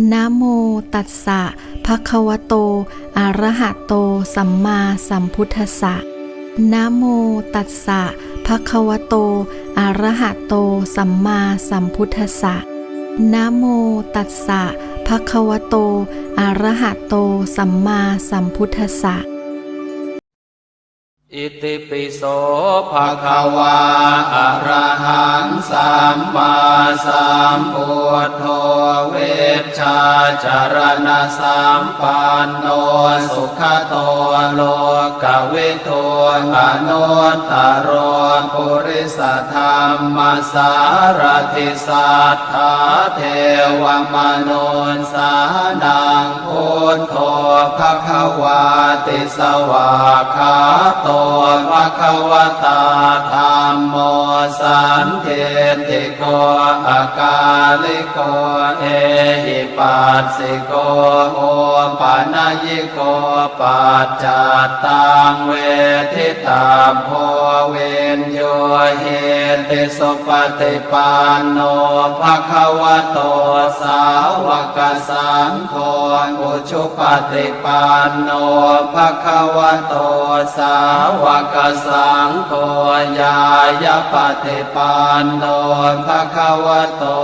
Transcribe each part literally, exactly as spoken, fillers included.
Namo tassa bhagavato arahato sammāsambuddhassa. Namo tassa bhagavato arahato sammāsambuddhassa. Namo tassa bhagavato arahato sammāsambuddhassa. Itipi so bhagavā arahaṃ sammāsambuddho vijjācaraṇasampanno sugato lokavidū anuttaro purisadammasārathi satthā devamanussānaṃ buddho bhagavāti. Svākkhāto bhagavatā dhammo sandiṭṭhiko akāliko ehipassiko opanayiko paccattaṃ veditabbo viññūhīti. Supaṭipanno bhagavato sāvakasaṅgho, ujupaṭipanno bhagavato sāvakasaṅgho, ñāyapaṭipanno bhagavato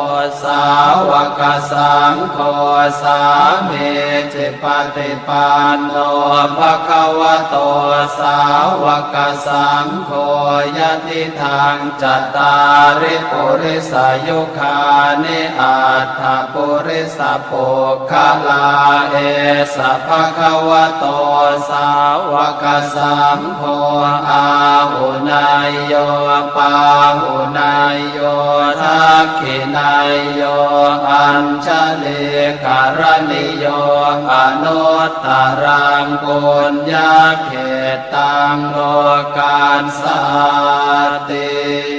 sāvakasaṅgho, sāmīcipaṭipanno bhagavato sāvakasaṅgho, yadidaṃ cattāri purisayugāni aṭṭha purisapuggalā, esa bhagavato sāvakasaṅgho āhuneyyo pāhuneyyo dakkhiṇeyyo añjalikaraṇīyo anuttaraṃ puññakkhettaṃ lokassāti.